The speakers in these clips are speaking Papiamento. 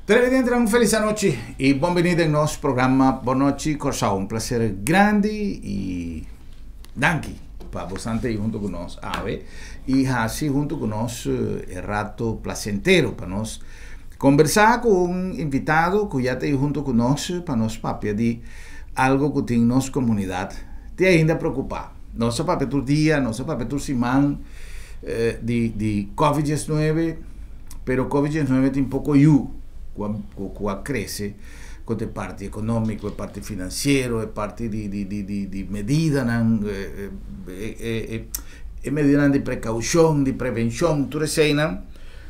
Televidente, un felis anochi i bon biní den nos programa Bon Nochi Kòrsou. Un plaser grandi i danki pa boso ta huntu ku nos awe i hasi huntu ku nos e rato plasentero pa nos kombersá ku un invitado ku ya ta huntu ku nos pa nos papia di algu ku tin nos komunidat te ainda preokupá. Nos papia tur dia, nos papia tur siman di COVID-19, pero COVID-19 tin poko yu ku a krese ku e parti ekonómiko, e parti finansiero, e parti di medida, e medida di prekoushon, di prevenshon, tur esei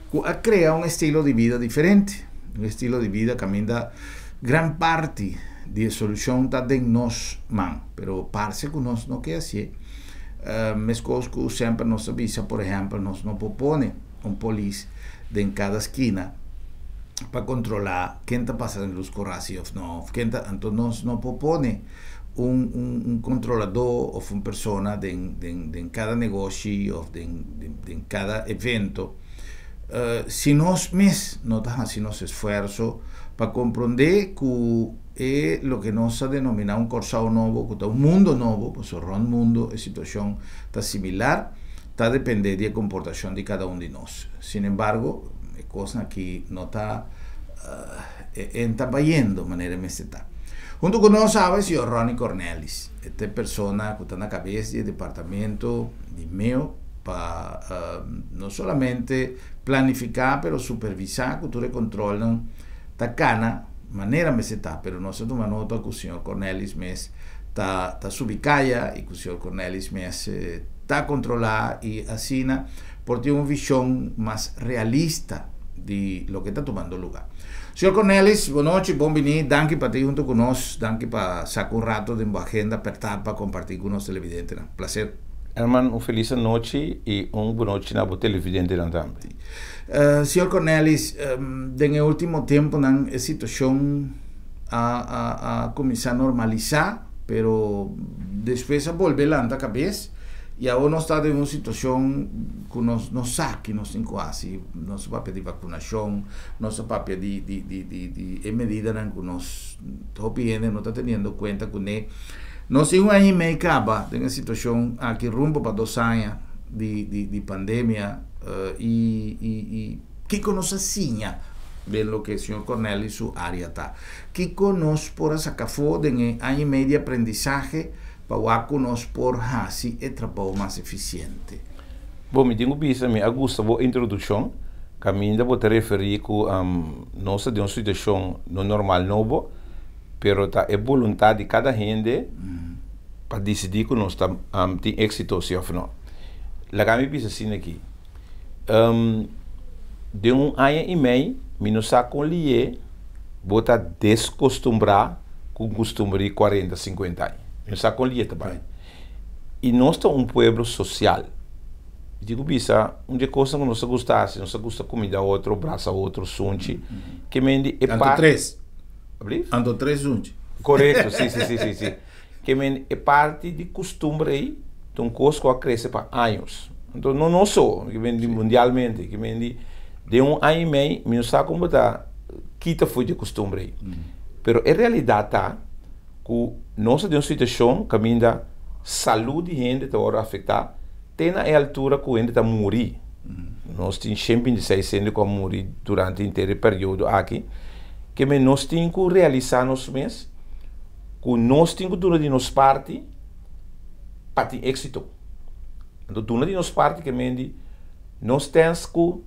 ku a krea un estilo di bida diferente, un estilo di bida kaminda gran parti di solushon ta den nos man, pero parse ku nos no ke asina. Meskos ku semper nos sa, por ehèmpel, nos no por pone un polis den kada skina pa kontrolá ken ta pasando lus kòrá òf no, ken ta, anto nos no por pone un kontroladó òf un persona den kada negoshi òf den kada evento si nos mes no ta hasiendo esfuerso pa komprondé ku e loke nos a denominá un Kòrsou nobo, ku ta un mundu nobo, pues rònt mundu e situashon ta similar, ta dependé di e komportashon di kada un di nos. Sin embargo, e kos aki no ta ta bayendo manera mester ta. Huntu ku nos ta señor Ronnie Cornelis, e persona ku ta na kabes di departamento di MEO pa no solamente planifiká, pero supervisá ku tur kontrol ta kana manera mester ta, pero nos a tuma nota ku señor Cornelis mes ta subi kaya i ku señor Cornelis mes ta kontrolá i asina por tin un vishon mas realista di loke ta tumando lugá. Señor Cornelis, bon nochi, bon biní, danki pa ta huntu ku nos, danki pa saka un ratu di agenda apertá pa kompartí ku nos televidente. Plaser. Herman, un felis nochi i un bon nochi na televidente tambe. Señor Cornelis, den último tempu e situashon a kuminsá normalisá, pero despues a bolbe lanta kabes i awor nos ta den un situashon ku nos no sa ku nos tin kasi, nos papia di vakunashon, nos papia di medida ku nos hopi hende no ta teniendo kuenta kuné. Nos tin un aña i mei kaba den e situashon aki rumbo pa 2 aña di pandemia i kiko nos a siña den loke señor Cornelis su área ta. Kiko nos por a saka afó den aña i mei di aprendisahe pa ku nos por hasi e trabou mas efisiente? Bon, mi tin ku bisa, mi a gusta e introdukshon, kaminda bo ta referí ku nos ta den un situashon no normal nobo, pero ta e boluntat di kada hende pa disidí ku nos ta tin éksito òf no. Laga mi bisa asina aki. Den un aña i mei, mi no sa kon lihé bo ta deskostumbrá ku kustumber di 40, 50 aña. Mi no sa kon lihé tambe. I nos ta un pueblo sosial. Digo bisa, un di kos ku nos gusta, si nos gusta kuminda otro, brasa otro, sunchi, ke men di e Anto tres. Anto tres sunchi. Korekto, si. Ke men e parti di kustumber ei, un kos ku a krese pa aña. Anto, no so, ke men di mundialmente, ke men di un aña i mei, mi no sa kon ta kita for di kustumber ei. Pero e realidat ta ku nos ta den un situashon kaminda salú di hende ta afektá, te na e altura ku hende ta muri. Nos tin 126 hende ku a muri durante henter e periodo aki, ke men nos tin ku realisá nos mes, ku nos tin ku duna di nos parti pa tin éksito. Anto, duna di nos parti ke men di nos tin ku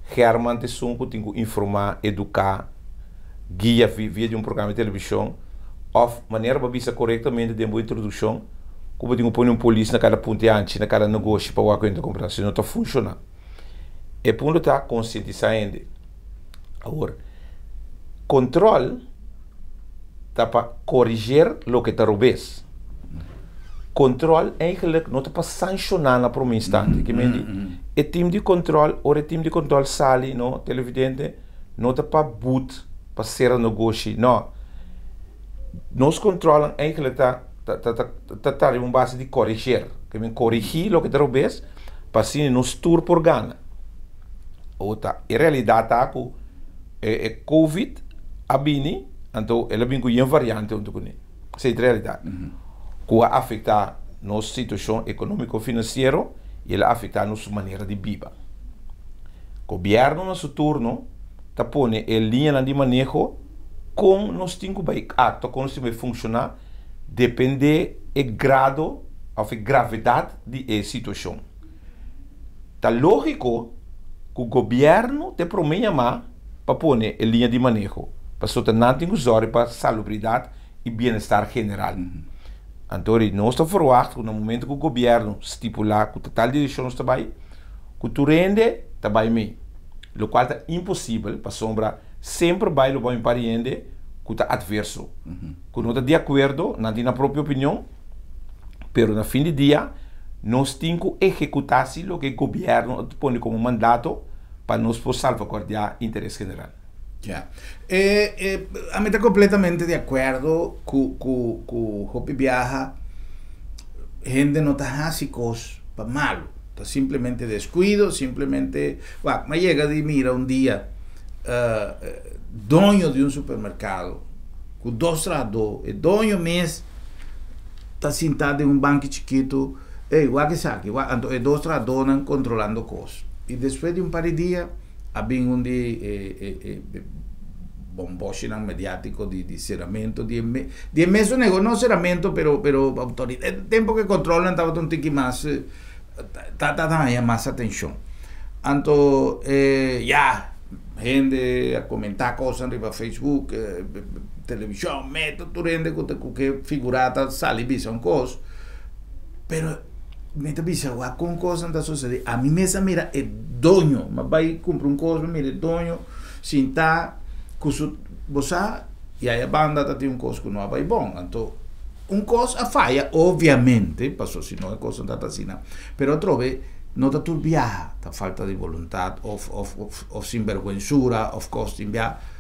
Herman ta esun ku tin ku informá, eduká, guia via di un programa di televishon, òf manera pa bisa korektamente den bo introdukshon, ku bo tin ku pone un polis na kada punta na kada negoshi pa wak ku kumpra, si no ta funshoná. E punto ta konsientisá hende. Awor, kontrol ta pa korigí loke ta robes. Kontrol eigenlijk no ta pa sanshoná na promé instante. Ke men di, e team di kontrol, ora e team di kontrol sali, no, televidente, no ta pa but, pa sera negoshi, no. Nos kontrol eigenlijk ta un base di korigí. Ke men korigí loke ta robes, pa asina nos tur por gana. Ota, e realidat ta ku E Covid a bini, anto el a bin ku yen variante huntu kuné. Esei ta realidat. Ku a afektá nos situashon ekonómiko finansiero i el a afektá nos manera di biba. Gobièrnu na su turno ta pone e liñanan di maneho kon nos tin ku bai aktua, kon nos tin ku bai funshoná dependé e grado òf e gravedat di e situashon. Ta lógiko ku gobièrnu ta e promé yamá pa pone e liña di maneho, pasobra ta nan tin ku zòrg pa salubridat i bienestar general. Anto ri nos ta ferwagt ku na momento ku gobièrnu stipulá ku ta tal direkshon nos ta bai, ku tur hende ta bai mee, lokual ta imposibel pasobra semper bai lo bai un par di hende ku ta atverso, ku no ta di akuerdo, nan tin nan propio opinion, pero na fin di dia nos tin ku ehekutá si loke gobièrnu a pone komo mandato pa nos por salvaguardiá interes general. Ya. E, e, ami ta completamente di acuerdo cu, cu, cu hopi biaha hende no ta haci cos pa malo. Ta simplemente descuido, simplemente... Wak, mi a yega di mira un dia uh, doño di un supermercado cu dos trahador, e doño mes ta sinta den un banki chikitu, ey, wak esaki, wak, anto e dos trahadornan controlando cos. Y despues di un par di dia a bin un di e, e, e bomboshinan mediatico di, di ceramento di e, di e mesun nego, no ceramento, pero, pero autoridad, e tempo cu e controlnan tabata un tiki mas, ta, ta haya mas atencion. Anto, e, ya, hende a comenta cosnan riba Facebook, television, meto tur hende cu ta cu ke figura ta sali bisa un cos, pero mi ta bisa wak con cosnan ta sucede. Ami mes a mira e doño, mi a bay cumpra un cos, mi mira e doño sinta cu su, bo sa, y aya banda ta tin un cos cu no a bay bon, anto un cos a faya obviamente, pasobra si no e cosnan ta ta asina, pero atrobe no ta tur biaha ta falta di voluntad of of of sinberguensura of cos tin bia.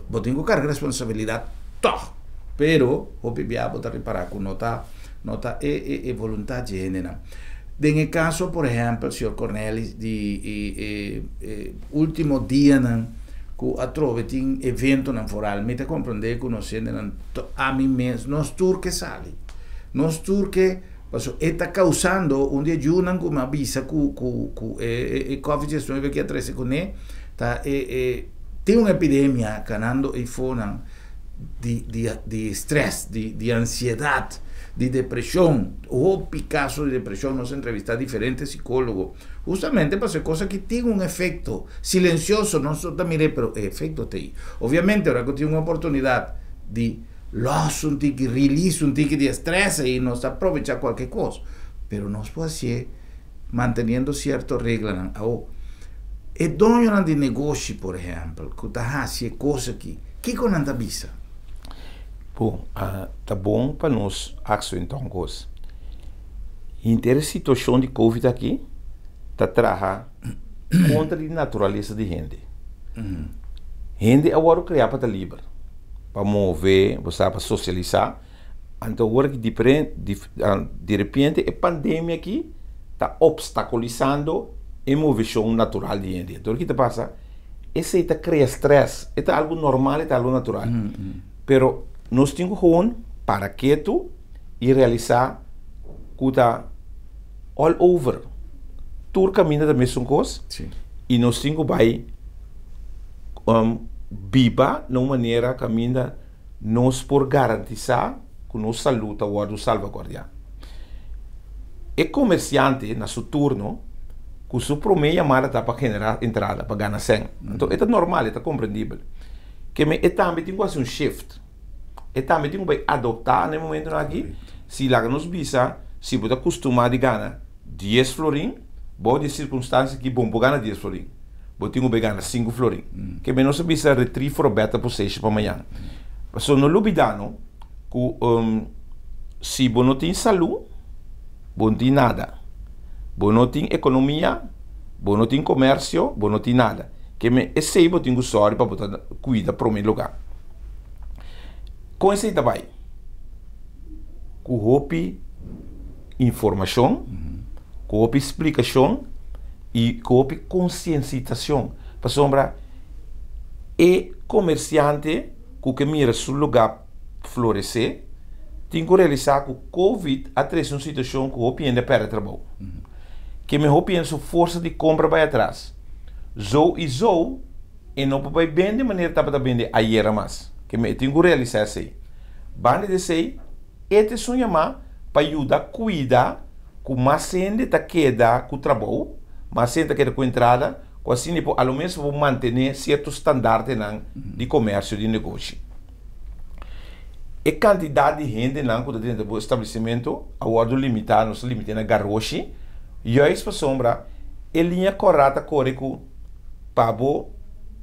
Bo tin ku karga responsabilidat tòg, pero hopi bia bo ta ripará ku no ta no ta e e e boluntat dje hendenan. Den e kaso por ehèmpel señor Cornelis di e e e último dianan ku atrobe tin eventonan foral mi ta komprondé ku nos hendenan ami mes nos tur ke sali nos tur ke pasobra e ta kausando un di e yunan ku mi a bisa ku ku ku e e e covid diesnuebe ke a trese kuné ta e e Tin un epidemia kanando eifonan di di di stress, di di ansiedat, di depreshon. Hopi kaso di depreshon, nos a entrevistá diferente sikólogo hustamente pasobra e kos aki tin un efekto silensioso, nos no ta mir'é pero e efekto ta ei. Obviamente ora ku tin un oportunidat di lòs un tiki, release un tiki di e stress ei, nos ta aprovechá kualke kos, pero nos por hasié manteniendo cierto reglanan. Awo, e doñonan di negoshi, por ehempel, cu ta haci e cos aki, kico nan ta bisa? Bon, ta bon pa nos accidental un cos. Henter e situacion di covid aki ta traha contra di naturalesa di hende. Hende a worde crea pa ta liber, pa move, bo sa, pa socialisa. Anto awor ki di repente e pandemia aki ta obstaculisando e moveshon natural di hende. Anto ki ta pasa? Esei ta krea stress. E ta algu normal, e ta algu natural. Pero nos tin ku gewoon para ketu i realisá ku ta all over. Tur kaminda ta mesun kos i nos tin ku bai biba na un manera kaminda nos por garantisá ku nos salú ta wòrdu salvaguardiá. E komersiante na su turno ku su promé yamada ta pa generá entrada, pa gana sèn. Anto e ta normal, e ta komprendibel. Keme e tambe tin ku hasi un shift. E tambe tin ku bai adoptá na e momentunan aki. Si laga nos bisa, si bo ta kustumá di gana dies florin, bou di e sirkunstansia aki bo no por gana dies florin. Bo tin ku bai gana sinku florin. Ke men nos a bisa retrieve for a better position pa mañan. Pasobra no lubida no ku si bo no tin salú, bo no tin nada. Bo no tin ekonomia, bo no tin komersio, bo no tin nada. Ke men esei bo tin ku sòri pa bo ta kuida promé lugá. Kon esei ta bai? Ku hopi informashon, ku hopi splikashon i ku hopi konsiensitashon. Pasobra E komersiante ku ke mira su lugá floresé tin ku realisá ku Covid a trese un situashon ku hopi hende a pèrdè trabou. Ke men hopi hende su forsa di kompra bai atras. Zo i zo e no por bai bende manera e tabata bende ayera mas. Ke men e tin ku realisá esei. Banda di esei e ta esun yamá pa yuda kuida ku mas hende ta keda ku trabou, mas hende ta keda ku entrada, ku asina e por a lo menos por mantené sierto standartenan di komersio di negoshi. E kantidat di hendenan ku ta drenta bo establesimentu a wòrdu limitá, nos ta limit'é na garoshi, juist pasobra e liña kòrá ta kore ku pa bo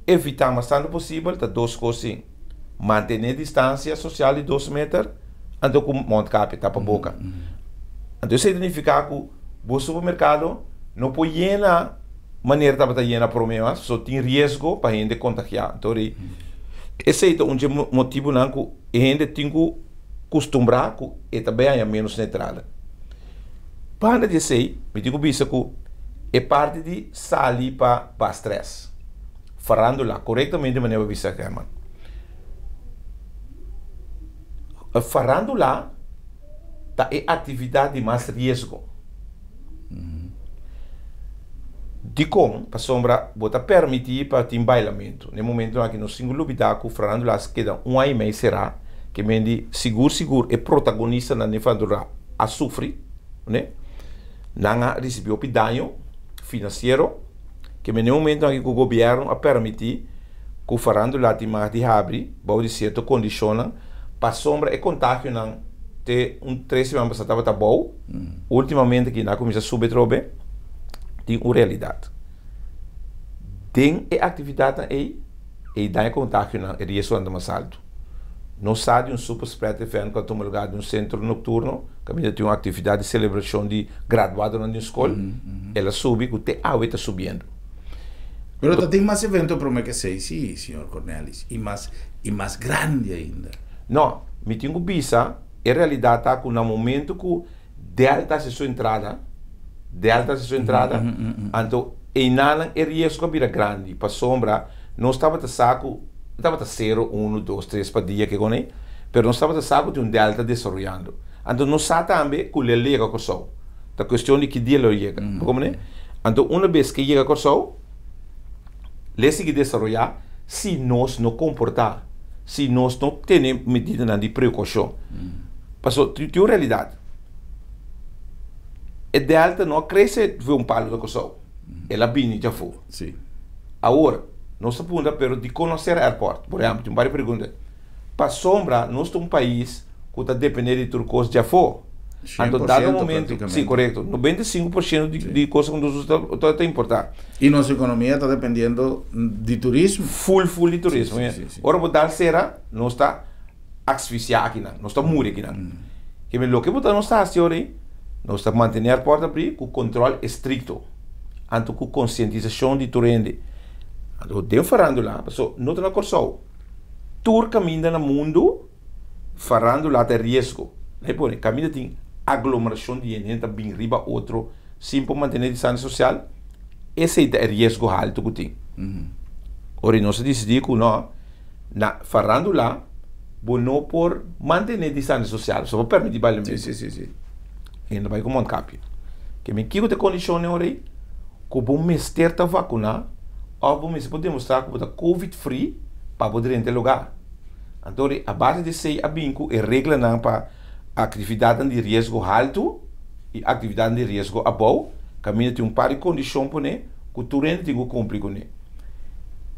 evitá mas tantu posibel ta dos kos sin, mantené distansia sosial di dos meter anto ku mondkapje, tapa boka. Anto esei ta nifiká ku bo supermerkado no por yena manera tabata yena promé mas, pasobra tin riesgo pa hende kontagiá. Anto di esei ta un dje motibunan ku e hende tin ku kustumbrá ku e ta bai haña ménos na entrada. Banda di esei, mi tin ku bisa ku e parti di sali pa baha strès, farándula, korektamente manera bo a bisa Herman, farándula ta e aktividat di mas riesgo. Dikon? Pasobra bo ta permití pa tin bailamentu. Na e momentunan aki nos tin ku lubidá ku farándula a keda un aña i mei será, ke men di sigur sigur e protagonistanan den farándula a sufri, ne? Nan a risibí hopi daño finansiero, ke men na e momentunan aki ku gobièrnu a permití ku farándula tin mag di habri bou di sierto kondishonnan pasobra e kontagionan te un tres siman pasá tabata bou. Ultimamente ki nan a kuminsá subi atrobe, tin un realidat. Den e aktividatnan ei, e daño kontagionan, e riesgonan ta mas altu. Nos sa di un super spread event ku a tuma lugá den un sentro nokturno, kaminda tin un aktividat di selebrashon di graduadonan di un skol, el a subi ku te awe ta subiendo. Pero ta tin mas evento promé ke esei, sí, señor Cornelis, i mas, i mas grandi ainda. No, mi tin ku bisa. E realidat ta ku na momento ku Delta hasi su entrada, Delta hasi su entrada, anto einanan e riesgo a bira grandi pasobra nos tabata sa ku tabata sero, uno, dos, tres pa dia ke kon ei, pero nos tabata sa ku tin un Delta desaroyando. Anto nos sa tambe ku lo yega Kòrsou. Ta kuestion di ki dia lo yega. Bo komprende? Anto una bes ke yega Kòrsou, lo e sigui desaroyá si nos no komportá. si nos no tene medidanan di prekoushon. Paso tin un realidat. E delta no a krese for un palu na Kòrsou. El a bini djafó. Sí. Awor, nos ta puntra, pero dikon no sera airport? Por ehèmpel, tin un par di pregunta. Pasobra nos ta un pais ku ta dependé di tur kos djafó. Anto dado momento, sí, korekto, 95% di kos ku nos usa ta ta importá. I nos ekonomia ta dependiendo di turismo. Full, full di turismo. Ora bo dal sera, nos ta asfisiá akinan, nos ta muri akinan. Keme loke bo ta nos ta hasi ora ei, nos ta mantené airport abrí ku kontròl estrikto, anto ku konsientisashon di tur hende. Anto den farándula, pasobra no ta na Kòrsou, tur kaminda na mundu, Farándula ta riesgo. Nan e pone, kaminda tin aglomerashon di hende, hende ta bin riba otro sin por mantené distansia sosial, esei ta e riesgo haltu ku tin. Ora nos a disidí ku no, na farándula bo no por mantené distansia sosial, so bo permití bailamentu. Sí, sí, sí. Hende bai ku mondkapje. Ke men kiko ta e kondishon ora ei? Ku bo mester ta vakuná òf bo mester por demostrá ku bo ta covid free pa bo drenta e lugá. Anto di a base di esei a bin ku e reglanan pa aktividatnan di riesgo haltu i aktividatnan di riesgo abou, kaminda tin un par di kondishon pone ku tur hende tin ku kumpli kuné.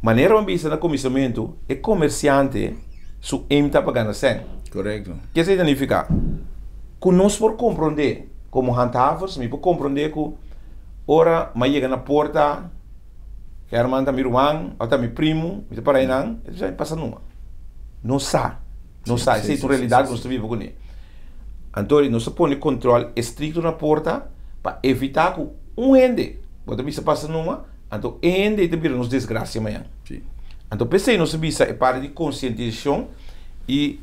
Manera bo a bisa na kuminsamentu, e komersiante su aim ta pa gana sèn. Korekto. Ke esei ta nifiká? Ku nos por komprondé komo handhavers, mi por komprondé ku ora mi a yega na porta, Herman ta mi ruman, o ta mi primu, mi ta para einan, e ta bisa mi pasa numa. No sa, no sa, esei ta un realidat ku nos ta biba kuné. Anto nos ta pone kontrol estrikto na porta pa evitá ku un hende bo ta bisa pasa numa, anto e hende ei ta bira nos desgrasia mañan. Anto p'esei nos ta bisa e parti di konsientisashon i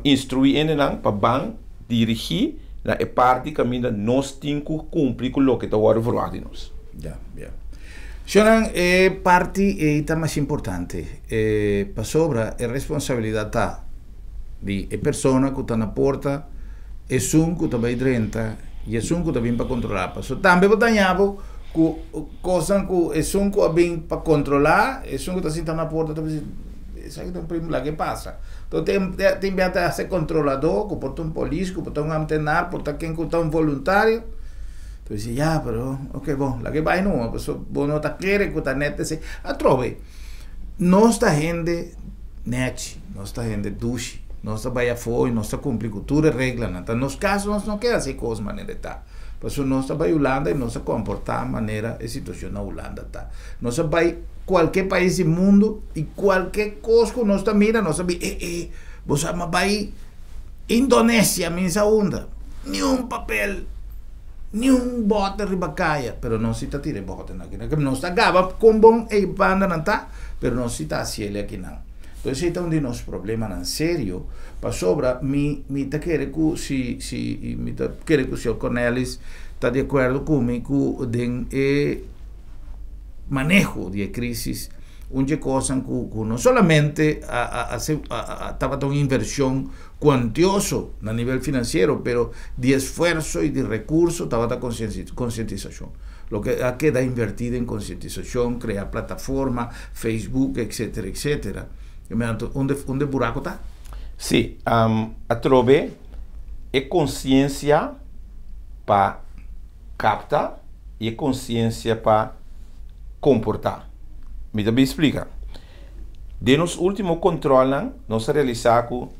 instruí hendenan pa ban dirigí na e parti kaminda nos tin ku kumpli ku loke ta wòrdu verwagt di nos. Ya, ya. Shonan, e parti ei ta mas importante. E pasobra e responsabilidat ta di e persona ku ta na porta, esun ku ta bai drenta i esun ku ta bin pa kontrolá. Paso tambe bo ta haña bo ku kosnan ku esun ku a bin pa kontrolá, esun ku ta sinta na porta ta bisa, esaki ta un primo, laga e pasa. Enton tin tin bia ta hasta e kontroladó ku por ta un polis, ku por ta un amtenar, por ta ken ku ta un voluntario. Ta bisa, ya, pero ok bon, laga e bai numa, paso bo no ta kere ku ta nèt esei. Atrobe, nos ta hende nèchi, nos ta hende dushi, nos ta bai afó i nos ta kumpli ku tur e reglanan. Ta nos kas nos no ke hasi kos manera e ta, paso nos ta bai Hulanda i nos ta komportá manera e situashon na Hulanda ta. Nos a bai kualke pais di mundu i kualke kos ku nos ta mira nos ta bi, e e, bo sa mi a bai Indonesia, mi sa unda, niun papel. Ni un bote riba kaya, pero nos si ta tira e botenan akinan. Ke nos ta gaba kon bon e bandanan ta, pero nos si ta hasi el akinan. Entonces esei ta un di nos problemanan serio, pasobra mi mi ta kere ku si si mi ta kere ku señor Cornelis ta di akuerdo ku mi ku den e maneho di e krisis un dje kosnan ku ku no solamente a a a a tabata un invershon kuantioso na nivel finansiero, pero di esfuerso i di rekurso tabata konsientisashon. Loke a keda invertí den konsientisashon, krea plataforma, Facebook, etsetera, etsetera. Unda unda e buraku ta? Sí, atrobe e konsiensia pa kapta i e konsiensia pa komportá. Mi ta bin splika. Den nos último kontrolnan nos a realisá ku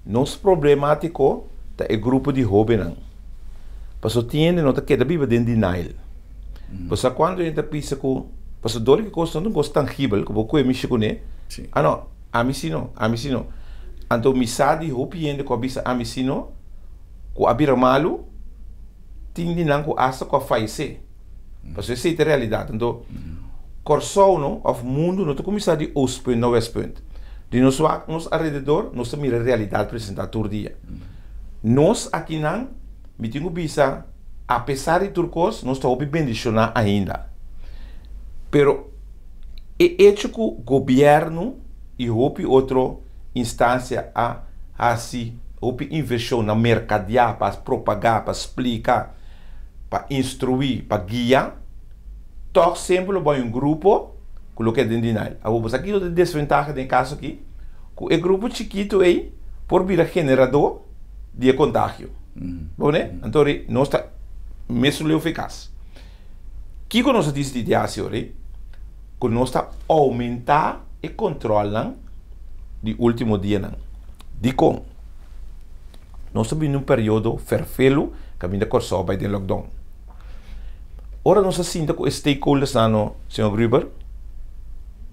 nos problemátiko ta e grupo di hóbennan. Pasobra tin hende no ta keda biba den denial. Pasobra kuantu hende ta bisa ku pasobra dor di kos no ta un kos tangibel ku bo kohe mishi kuné, ah no, ami si no, ami si no. Anto mi sa di hopi hende ku a bisa ami si no, ku a bira malu, tin di nan ku asta ku a fayesé. Pasobra esei ta e realidat. Anto, Kòrsou no, òf mundu no ta kuminsá di oostpunt na westpunt. Di nos wak nos alrededor, nos ta mira e realidat presentá tur dia. Nos akinan, mi tin ku bisa, apesar di tur kos, nos ta hopi bendishoná ainda. Pero e echo ku gobièrnu i hopi otro instansia a hasi hopi invershon na merkadiá pa propagá, pa splika, pa instruí, pa guia, tòg semper lo bai un grupo ku lo keda den denial. Awor, bo sa kiko ta e desventaha den e kaso aki? Ku e grupo chikitu ei por bira generadó di e kontagio. Bo ne? Anto ri nos ta mesun leu efikas. Kiko nos a disidí di hasi ori? Ku nos ta oumentá e kontròlnan di último dianan. Dikon? Nos ta bini un periodo ferfelu kaminda Kòrsou bai den lockdown. Ora nos a sinta ku e stakeholders nan, señor Gruber,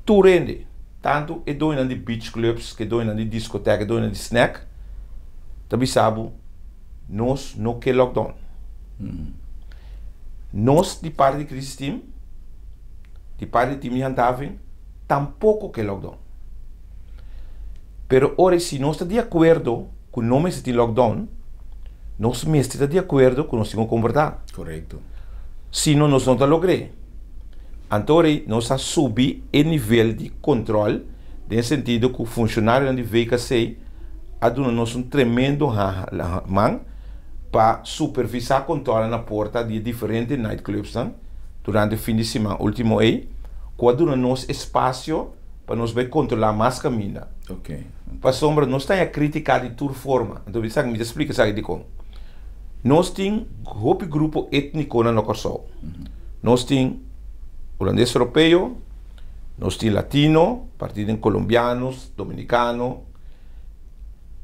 tur hende, tantu e doñonan di beach clubs, ke doñonan di diskotèk, e doñonan di snack, ta bisa bo, nos no ke lockdown. Nos di parti di Crisis Team, di parti di Team di Handhaving, tampoko ke lockdown. Pero ora si nos ta di akuerdo ku no mester tin lockdown, nos mester ta di akuerdo ku nos tin ku komportá. Korekto. Si no, nos no ta logr'é. Anto ora nos a subi e nivel di kontròl den sentido ku funshonarionan di VKC a duna nos un tremendo man pa supervisá kontròlnan na porta di e diferente nightclubsnan durante fin di siman último ei, ku a duna nos espasio pa nos bai kontrolá mas kaminda. Pasobra nos ta haña krítika di tur forma. Anto mi ta splika esaki dikon. Nos tin hopi grupo étniko na Kòrsou. Nos tin hulandes europeo, nos tin latino, parti den kolombianos, dominikano.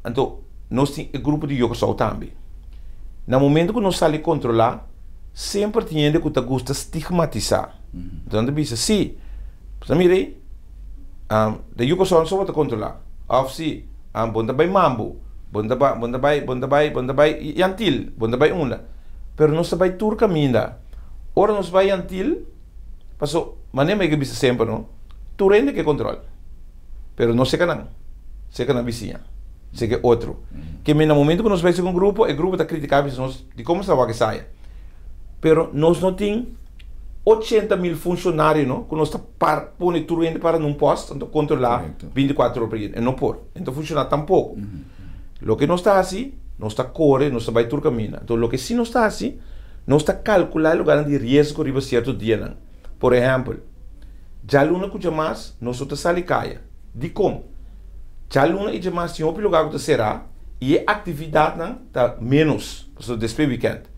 Anto nos tin e grupo di Yokòrsou tambe. Na momento ku nos sali kontrolá, semper tin hende ku ta gusta stigmatisá. Anto nan ta bisa, sí, bo ta mira ei, den yu Kòrsou so bo ta kontrolá. Òf sí, bo no ta bai Mambo, bo no ta bai, bo no ta bai, bo no ta bai, bo no ta bai Yantil, bo no ta bai unda. Pero nos ta bai tur kaminda. Ora nos bai Yantil, paso, manera mi a bisa semper no, tur hende ke kontrol, pero no seka nan, seka nan bisiña, seka e otro. Ke men na momento ku nos bai seka un grupo, e grupo ta kritiká bisa nos dikon nos ta wak esaya. Pero nos no tin. 80 mil funshonario, no, ku nos ta pone tur hende para na un post, anto kontrolá 24 ora pa dia. E no por. E no ta funshoná tampoko. Loke nos ta hasi, nos ta kore, nos ta bai tur kaminda. Anto, loke sí nos ta hasi, nos ta kalkulá e lugarnan di riesgo riba sierto dianan. Por ehèmpel, djaluna ku djamars nos no ta sali kaya. Dikon? Djaluna i djamars tin hopi lugá ku ta será i e aktividatnan ta ménos, pasobra despues wikènt.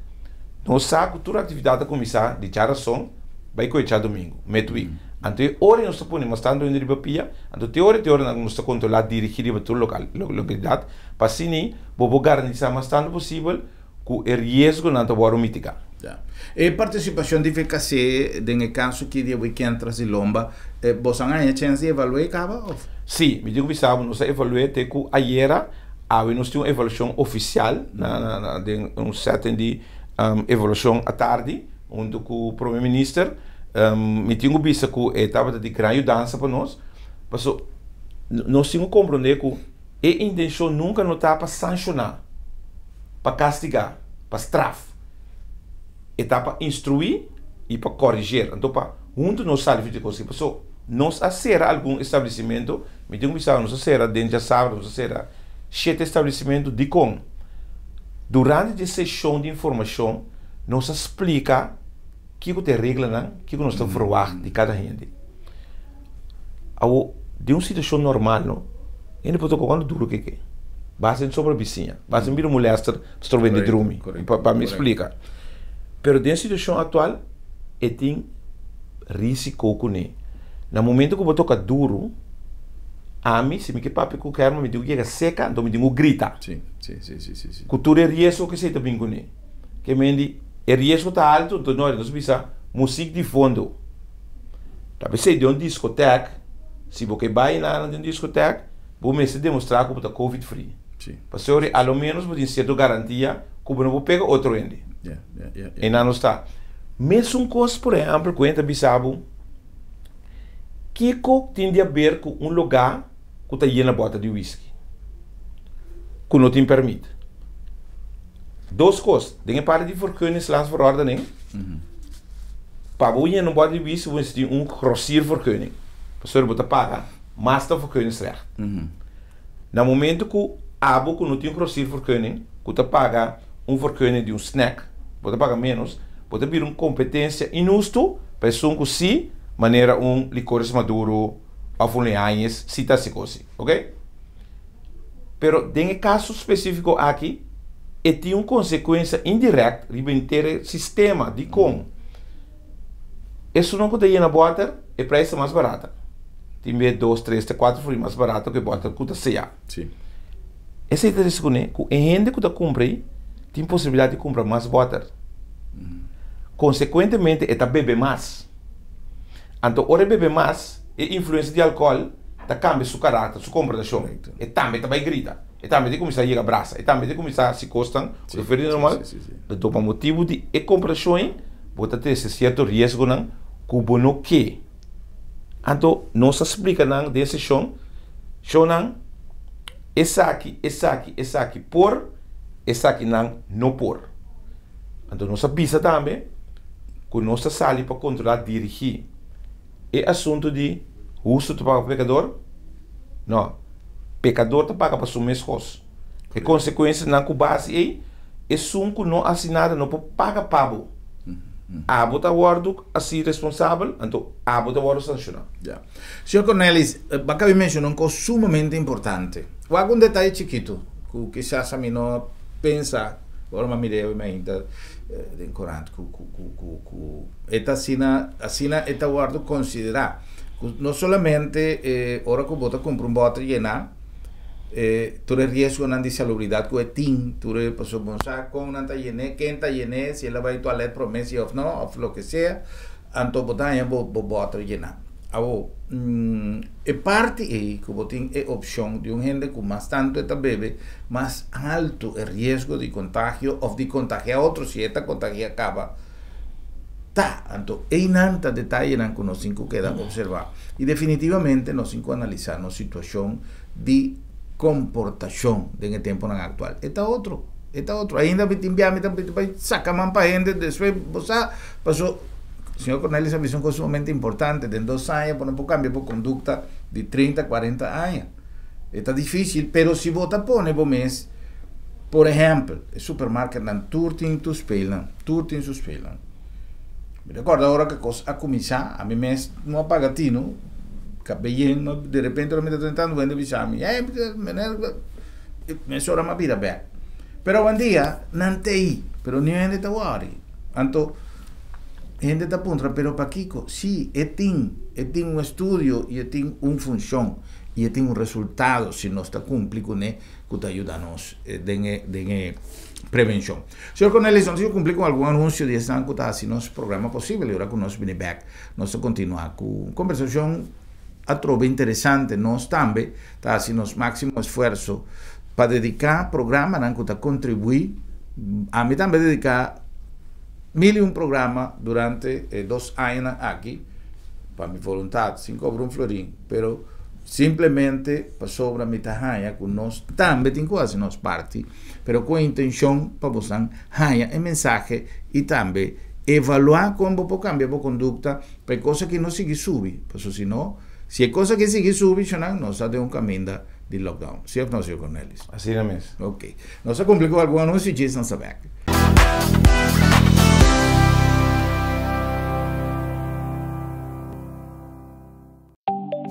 Nos sa ku tur aktividat ta kuminsá di djarason bai ku e djadumingu, midweek. Anto e ora nos ta pone mas tantu hende riba pia, anto te ora te ora nos ta kontrolá, dirigí riba tur lokal, lokalidat, pa asina bo por garantisá mas tantu posibel ku e riesgonan ta wòrdu mitigá. Ya. E partisipashon di VKC den e kaso ki di e wikènt tras di lomba, boso a haña chèns di evalu'é kaba òf? Sí, mi tin ku bisa bo, nos a evalu'é te ku ayera. Awe nos tin un evaluashon ofisial na na den un setting di evaluashon atardi huntu ku Prome Minister. Mi tin ku bisa ku e tabata di gran yudansa pa nos, paso nos tin ku komprondé ku e intenshon nunka no ta pa sanshoná, pa kastigá, pa straf. E ta pa instruí i pa koriger. Anto pa huntu nos sali for di e kos aki. Paso nos a sera algun establesimentu, mi tin ku bisa nos a sera den djasabra nos a sera shete establesimentu. Dikon? Durante di e seshon di informashon nos a splika kiko ta e reglanan, kiko nos ta verwagt di kada hende. Awo, den un situashon normal no, hende por toka kuantu duru ke ke. Basta den sobra bisiña, basta den bira molester, strobe di drumi, pa mi splika. Pero den situashon aktual e tin risiko kuné. Na momento ku bo toka duru, ami si mi ke papia ku Herman mi tin ku yega seka, anto mi tin ku grita. Ku tur e riesgo ku esei ta bin kuné. Ke mendi e riesgo ta altu, anto nos bisa musik di fondo. Ta p'esei den un diskotek, si bo ke bai na den un diskotek, bo mester demostrá ku bo ta covid free. Pasobra a lo ménos bo tin sierto garantia ku bo no por pega otro hende. Einan nos ta. Mesun kos, por ehèmpel, ku hende ta bisa bo, kiko tin di haber ku un lugá ku ta yena bòter di whisky ku no tin pèrmit? Dos kos, den e parti di vergunningslandsverordening, pa bo yena un bòter di whisky bo mester tin un grossiervergunning, pasobra bo ta paga mas ta vergunningsrecht. Na momento ku abo ku no tin grossiervergunning, ku ta paga un vergunning di un snack, bo ta paga ménos, bo ta bira un kompetensia inhustu pa esun ku si, manera un licores maduro òf un leañes si ta hasi kos si, oke? Pero den e kaso spesífiko aki e tin un konsekuensia indirèkt riba henter e sistema. Dikon? Esunnan ku ta yena bòter e preis ta mas barata. Tin bes dos, tres te kuater florin mas barato ku e bòter ku ta seá. Esei ta resi kuné ku e hende ku ta kumpra ei tin posibilidat di kumpra mas bòter. Konsekuentemente e ta bebe mas. Anto ora e bebe mas, e influensia di alkohòl ta kambia su karakter, su komportashon. E tambe ta bai grita, e tambe ta kuminsá yega brasa, e tambe ta kuminsá hasi kosnan ku ta fuera di normal. Anto pa motibu di e komportashon ei, bo ta trese sierto riesgonan ku bo no ke. Anto nos a splika nan den seshon, shownan, esaki, esaki, esaki por, esakinan no por. Anto nos a bisa tambe ku nos ta sali pa kontrolá dirigí e asuntu di hustu ta paga pa pekador? No, pekador ta paga pa su mes kos. E konsekuensianan ku base ei, esun ku no hasi nada no por paga pa bo. Abo ta wòrdu hasi responsabel, anto abo ta wòrdu sanshoná. Ya. Señor Cornelis, bo a kabi menshoná un kos sumamente importante. Wak un detaye chikitu ku kisas ami no a pensa ora mi a mira e mainta den korant ku ku ku ku ku e ta asina asina e ta wòrdu konsiderá ku no solamente e ora ku bo ta kumpra un bòter yená e tur e riesgonan di salubridat ku e tin tur e pasobra bo no sa kon nan ta yen'é ken ta yen'é si el a bai tualèt promé si òf no òf loke sea anto bo ta haña bo bo bòter yená. Awo, e parti ei ku bo tin e opshon di un hende ku mas tantu e ta bebe, mas altu e riesgo di kontagio òf di kontagiá otro si e ta kontagiá kaba ta. Anto einan ta detayenan ku nos tin ku keda opservá. I definitivamente nos tin ku analisá nos situashon di komportashon den e tempunan aktual. E ta otro, e ta otro. Ainda mi tin bia mi ta bai saka man pa hende despues bo sa paso. Señor Cornelis a bisa un kos sumamente importante, den 2 aña bo no por kambia bo kondukta di 30, 40 aña. E ta difísil, pero si bo ta pone bo mes, por ehèmpel, e supermarketnan tur tin tur spelnan, tur tin su spelnan. Mi ta kòrda ora ku e kos a kuminsá, ami mes no a paga tinu, kab'é yen, no, de repente ora mi ta drentando hende bisa mi, hey, meneer, mesora mi a bira bèk. Pero awendia nan ta ei, pero niun hende ta wòri. Anto hende ta puntra, pero pakiko? Sí, e tin, e tin un estudio i e tin un funshon i e tin un resultado si nos ta kumpli kuné ku ta yuda nos den e den e prevenshon. Señor Cornelis, nos tin ku kumpli ku algun anunsio di esnan ku ta hasi nos programa posibel i ora ku nos bini bèk nos ta kontinuá ku un kombersashon atrobe interesante. Nos tambe ta hasi nos máksimo esfuerso pa dediká programanan ku ta kontribuí. Ami tambe a dediká 1001 programa durante e 2 añanan aki pa mi voluntat, sin kobra un florin, pero simplemente pasobra mi ta haña ku nos tambe tin ku hasi nos parti, pero ku e intenshon pa bosan haña e mensahe i tambe evaluá kon bo por kambia bo kondukta pa e kos aki no sigui subi, pasobra si no, si e kos aki sigui subi, shonnan, nos ta den un kaminda di lockdown. Si of no, señor Cornelis? Asina mes. Ok. Nos a kumpli ku algun anunsio, djis nos ta bèk.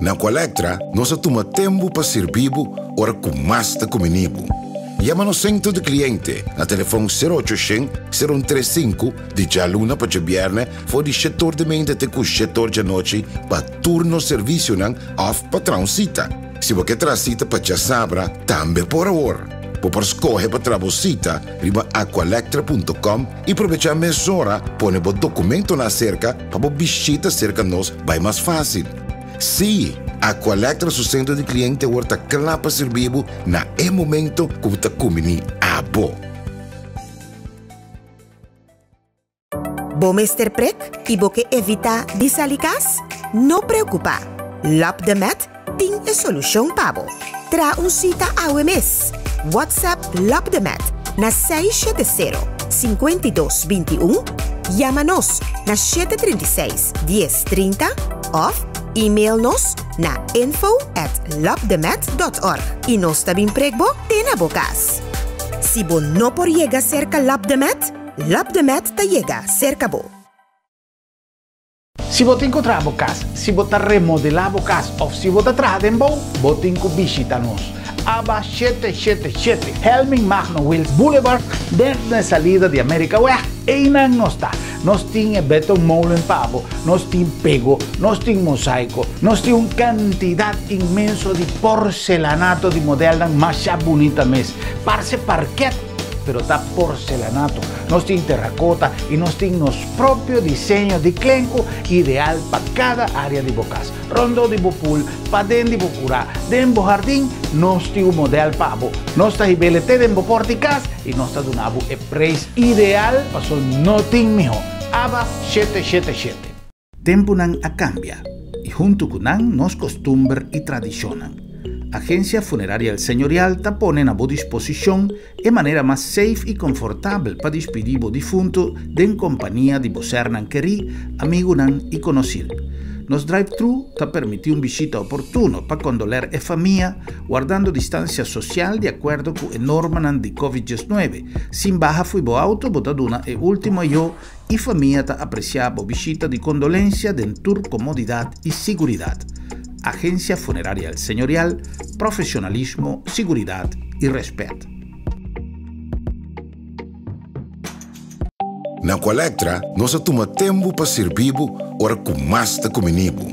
Na Aqualectra nos a tuma tempu pa sirbi bo ora ku mas ta kumini bo. Yama nos sentro di kliente na telefòn sero ocho shen, sero un tres sinku di djaluna pa djabièrnè for di shetor di meinta te ku shetor djanochi pa tur nos servisionan òf pa traha un sita. Si bo ke traha sita pa djasabra tambe por awor. Bo por skohe pa traha bo sita riba aqualectra punto com i probechá mesora pone bo dokumentonan aserka pa bo bishita serka nos bai mas fásil. Sí, Aqualectra su sentro di kliente awor ta kla pa sirbi bo na e momento ku bo ta kumbiní abo. Bo mester prek i bo ke evitá di sali kas? No preokupá! Lap de Met tin e solushon pa bo. Traha un sita awe mes! WhatsApp Lap de Met na 670 52 21, yama nos na 736 10 30 òf email nos na info at lapdemet.org i nos ta bin prek bo te na bo kas. Si bo no por yega serka Lap de Met, Lap de Met ta yega serka bo. Si bo tin ku traha bo kas, si bo ta remodelá bo kas òf si bo ta traha den bou, bo tin ku bishita nos. Aba 777 Helming Magno Wiels Boulevard, den e salida di Amerikaweg, einan nos ta. Nos tin e betonmolen pa bo, nos tin pego, nos tin mosaiko, nos tin un kantidat inmenso di porcelanato di modelnan masha bunita mes. Parse parket, pero ta porcelanato. Nos tin terrakota i nos tin nos propio diseño di klenku ideal pa kada área di bo kas. Rondó di bo pool, paden di bo kurá, den bo hardin, nos tin un modèl pa bo. Nos ta hib'el te den bo pòrt di kas i nos ta duna bo e preis ideal paso no tin mihó. Aba 777. Tempunan a kambia i huntu ku nan nos kostumber i tradishonnan. Agensia Funeraria El Señorial ta pone na bo disposishon e manera mas safe i konfortabel pa dispidí bo difuntu den kompania di bo sernan kerí, amigunan i konosir. Nos drive-thru ta permití un bishita oportuno pa kondoler e famia, wardando distansia sosial di akuerdo ku e normanan di Covid 19. Sin baha fo'i bo auto bo ta duna e último ayó I famia ta apresiá bo bishita di kondolensia den tur komodidat i siguridat. Agensia Funeraria El Señorial, profesionalismo, siguridat i rèspèt. Na Aqualectra nos a tuma tempu pa sirbi bo ora ku mas ta kumini bo.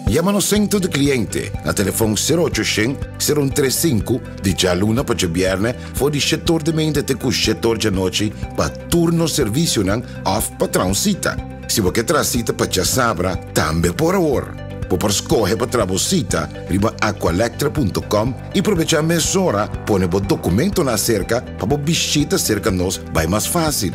Yama nos sentro di kliente na telefòn sero ocho shen, sero un tres sinku di djaluna pa djabièrnè for di shetor di mente te ku shetor djanochi pa tur nos servisionan òf pa traha un sita. Si bo ke traha sita pa djasabra, tambe por awor. Bo por skohe pa traha bo sita riba aqualectra punto com i probechá mesora pone bo dokumentonan aserka pa bo bishita serka nos bai mas fásil.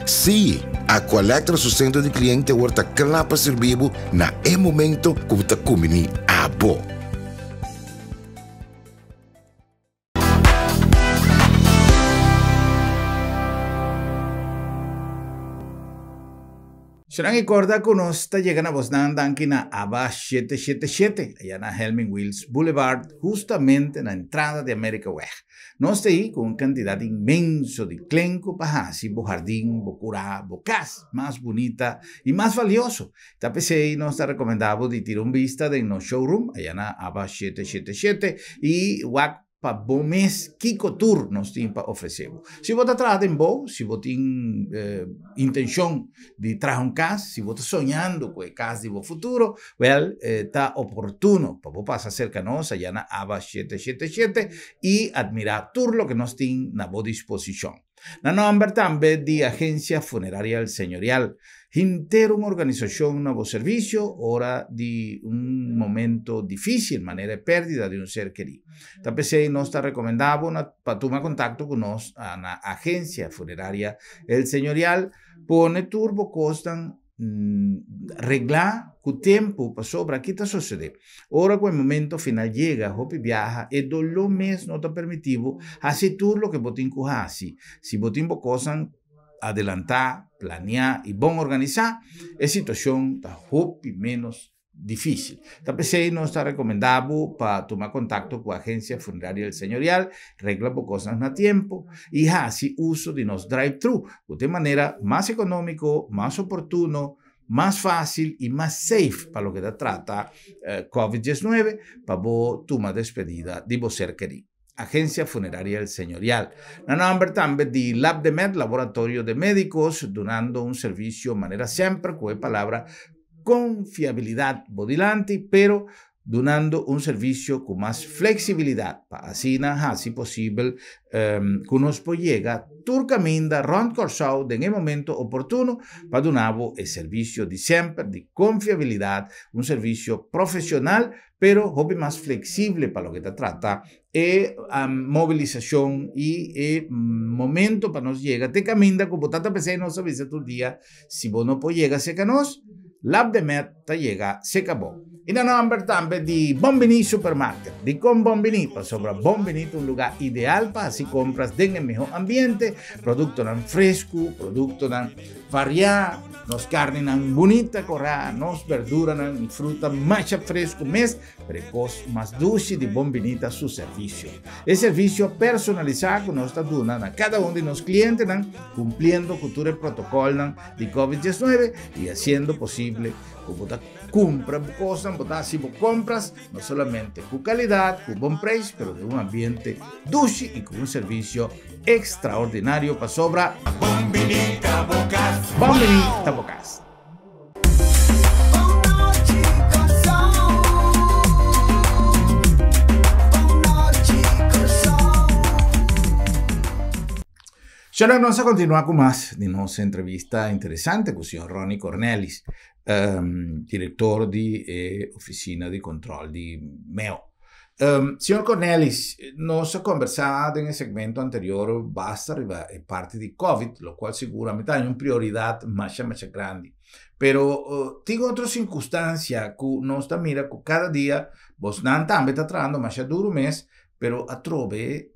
Sí, Aqualectra su sentro di kliente awor ta kla pa sirbi bo na e momento ku bo ta kumbiní abo. Serán i korda ku nos ta yega na bosnan danki na Aba 777, aya na Helmin Wiels Boulevard, hustamente na entrada di Amerikaweg. Nos ta ei ku un kantidat inmenso di klenku pa hasi bo hardin, bo kurá, bo kas mas bunita i mas valioso. Ta p'esei nos ta rekomendá bo di tira un bista den nos showroom aya na Aba 777 i wak pa bo mes kiko tur nos tin pa ofresé bo. Si bo ta traha den bou, si bo tin intenshon di traha un kas, si bo ta soñando ku e kas di bo futuro, wèl ta oportuno pa bo pasa serka nos ayá na Aba 777 i atmirá tur loke nos tin na bo disposishon. Na nòmber tambe di Agencia Funeraria El Señorial, henter un organisashon na bo servisio ora di un momento difísil manera e pèrdida di un ser kerí. Ta p'esei nos ta rekomendá bo na pa tuma kontakto ku nos na Agencia Funeraria El Señorial. Pone tur bo kosnan reglá ku tempu pasobra ki ta sosodé. Ora ku e momento final yega, hopi biaha e doló mes no ta permití bo hasi tur loke bo tin ku hasi. Si bo tin bo kosnan adelantá, planiá i bon organisá, e situashon ta hopi ménos difísil. Ta p'esei nos ta rekomendá bo pa tuma kontakto ku Agensia Funeraria El Señorial, regla bo kosnan na tiempo i hasi uso di nos drive-thru, ku ta e manera mas ekonómiko, mas oportuno, mas fásil i mas safe pa loke ta trata Covid 19 pa bo tuma despedida di bo ser kerí. Agencia Funeraria El Señorial. Na nomber tambe di Labdemed, Laboratorio de Médicos, dunando un servicio manera semper cu e palabra confiabilidad bo dilanti, pero dunando un servicio cu mas flexibilidad pa asina haci posibel cu nos por yega tur caminda rond Corsou den e momento oportuno pa duna bo e servicio di semper di confiabilidad, un servicio profesional pero hopi mas flexible pa loke ta trata e mobilisacion y e momento pa nos yega te caminda cu bo ta ta p'esey nos ta bisa tur dia si bo no por yega cerca nos Labdemed ta yega cerca bo. Y na nomber tambe di Bon Bini Supermarket. Dicon Bon Bini? Pasobra Bon Bini ta un lugar ideal pa haci compras den e miho ambiente, productonan fresco, productonan Variá, nos karninan bunita korá, nos berduranan i fruta masha fresku mes, pero e kos mas dushi di Bon Bini ta su servisio. E servisio personalisá ku nos ta duna na kada un di nos klientenan, kumpliendo ku tur e protokòlnan di Covid 19 i hasiendo posible ku bo ta kumpra bo kosnan, bo ta hasi bo kompras no solamente ku kalidat, ku bon preis, pero den un ambiente dushi i ku un servisio extraordinario pasobra Bon bini ta bo kas. Bon bini ta bo kas. Shona nos a continua cu mas di nos entrevista interesante cu señor Ronnie Cornelis, director di e oficina di control di MEO. Señor Cornelis, nos a conversa den e segmento anterior basta riba e parti di Covid, locual seguramente ta un prioridad masha masha grandi. Pero tin otro circunstancia cu nos ta mira cu cada dia bosnan tambe ta trahando masha duro mes, pero atrobe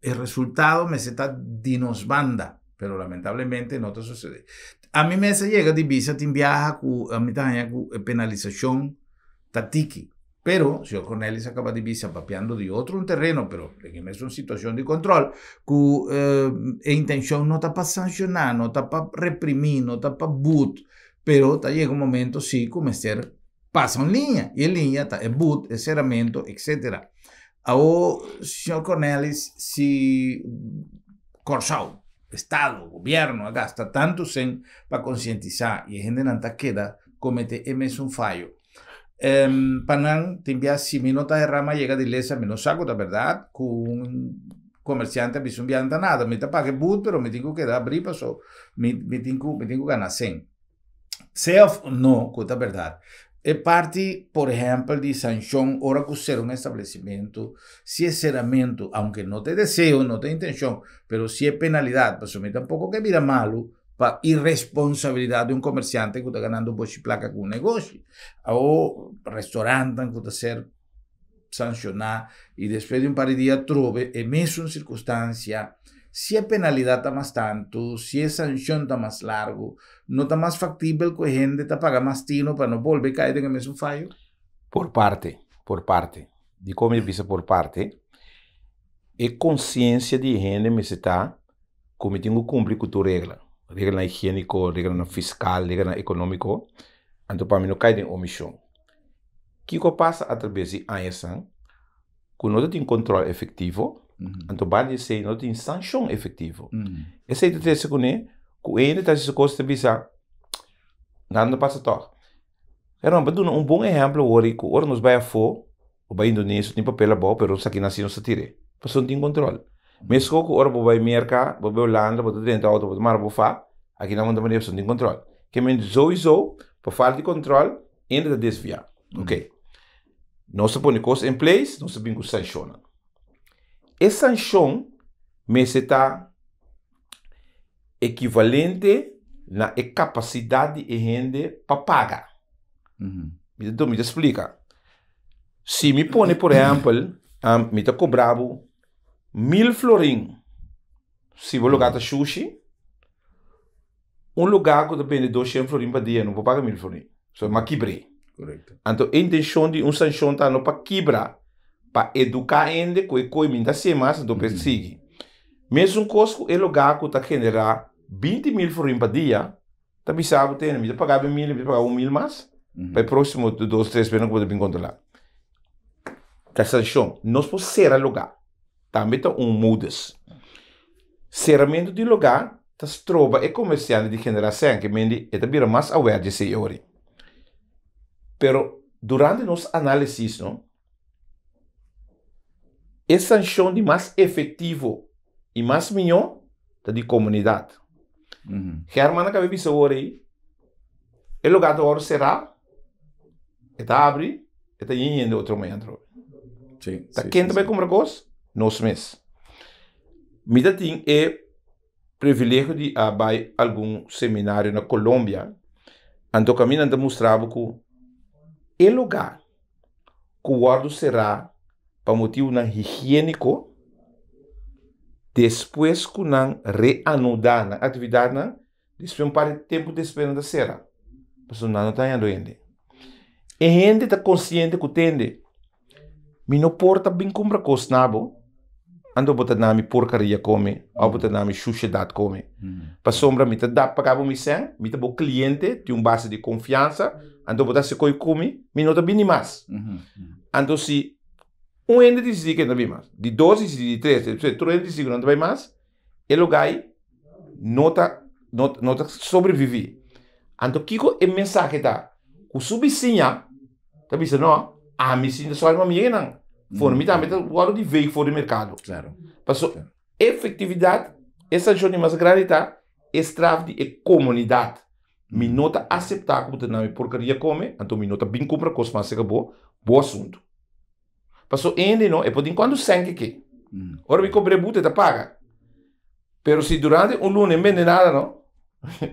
e resultado mester ta di nos banda, pero lamentablemente no ta sucede. Ami mes a yega di bisa tin biaha cu ami ta haña cu e penalisacion ta tiki. Pero, señor Cornelis a caba di bisa papiando di otro un terreno, pero den e mesun situacion di control, cu e intencion no ta pa sanciona, no ta pa reprimi, no ta pa boet, pero ta yega un momento si cu mester pasa un liña, y e liña ta e boet, e ceramento, etcetera. Awor, señor Cornelis, si Kòrsou, Estado, Gobièrnu a gasta tantu sen pa konsientisá i e hendenan ta keda kometé e mesun fayo. Pa nan tin bia si mi no ta herá mi a yega di lesa mi no sa ku ta bèrdat ku un komersiante a bisa un bia no ta nada mi ta paga e but pero mi tin ku keda abrí paso mi mi tin ku mi tin ku gana sen. Sea of no ku ta bèrdat e parti por ehèmpel di sanshon ora ku sera un establesimentu si e seramentu aunke no ta e deseo no ta e intenshon pero si e penalidat pasobra mi tampoko ke bira malu pa irresponsabilidat di un komersiante ku ta ganando boshi plaka ku un negoshi o restorantnan ku ta ser sanshoná i despues di un par di dia trobe e mesun sirkunstansia. Si e penalidat ta mas tantu, si e sanshon ta mas largu, no ta mas faktibel ku e hende ta paga mas tinu pa no bolbe kai den e mesun fayo? Por parte, por parte. Dikon mi ta bisa por parte? E konsiensia di e hende mester ta ku mi tin ku kumpli ku tur regla, reglanan higiéniko, reglanan fiskal, reglanan ekonómiko, anto pa mi no kai den omishon. Kiko a pasa atrabes di añanan? Ku no ta tin kontrol efektivo, anto banda di esei no ta tin sanshon efektivo. Esei ta trese kuné ku hende ta hasi su kos ta bisa, nada no pasa tòg. Pero pa duna un bon ehèmpel awor ku ora nos bai afó, bo bai Indonesia tin papel abou pero nos aki nan si nos ta tir'é, pasobra no tin kontrol. Meskos ku ora bo bai Merka, bo bai Holanda, bo ta drenta outo, bo ta mara bo fa, aki nan bo ta manera pasobra no tin kontrol. Ke men souiso pa falta di kontrol hende ta desviá. Oke. Nos ta pone kos en place, nos ta bin ku sanshonnan. E sanshon mester ta ekivalente na e kapasidat di e hende pa paga. Mi ta mi ta splika. Si mi pone por ehèmpel, mi ta kobra bo mil florin si bo loka ta shushi, Un lugá ku ta bende doshen florin pa dia no por paga mil florin. So ma kibr'é. Korekto. Anto e intenshon di un sanshon ta no pa kibra, pa eduká hende ku e koi mi ta hasié mas anto por e sigui. Mesun kos ku e lugá ku ta generá 20.000 florin pa dia ta bisa bo tene mi ta paga bo mil mi ta paga un mil mas pa e próksimo dos tres bes ku bo ta bin kontrolá. Ta sanshon. Nos por sera lugá. Tambe ta un modus. Seramentu di lugá ta stroba e komersiante di generá sèn, ke mende e ta bira mas awèr di esei ori. Pero durante nos análisis no, e sanshon di mas efektivo i mas mihó ta di komunidat. Herman a kaba bisa awor ei, e lugá ta wòrdu será, e ta abri, e ta yen hende otro mañana atrobe. Sí, Ta sí, ken sí, ta bai sí. kumpra kos? Nos mes. Mi ta tin e privilegio di a bai algun seminario na Colombia, anto kaminda nan ta mustra bo ku e lugá ku wòrdu será pa motibunan higiéniko, despues ku nan reanudá nan aktividatnan, Despues un par di tempu despues nan ta sera, pasobra nan no ta hañando hende. E hende ta konsiente ku tende, mi no por ta bin kumpra kos na bo, anto bo ta na mi porkaria kome òf bo ta na mi shushedat kome. Pasobra mi ta da paga bo mi sèn, mi ta bo kliente, tin un base di konfiansa, anto bo ta hasi koi ku mi, mi no ta bini mas. Anto si un hende disidí ku e no ta bini mas, di dos disidí, di tres, di tur hende disidí ku nan ta bai mas, e lugai no ta no no ta sobreviví. Anto kiko e mensahe ta? Ku su bisiña ta bisa no, ami si ta sòri pa mi yega For mi tambe ta wòrdu di veeg for di merkado. Claro. Paso efektividat e sanshon di mas grandi ta e straf di e komunidat. Mi no ta aseptá ku bo ta na mi porkeria kome, anto mi no ta bin kumpra kos mas serka bo, bo asuntu. Paso hende no, e por tin cuanto cen ke ke. Ora mi compra e buta e ta paga. Pero si durante un luna e bende nada no,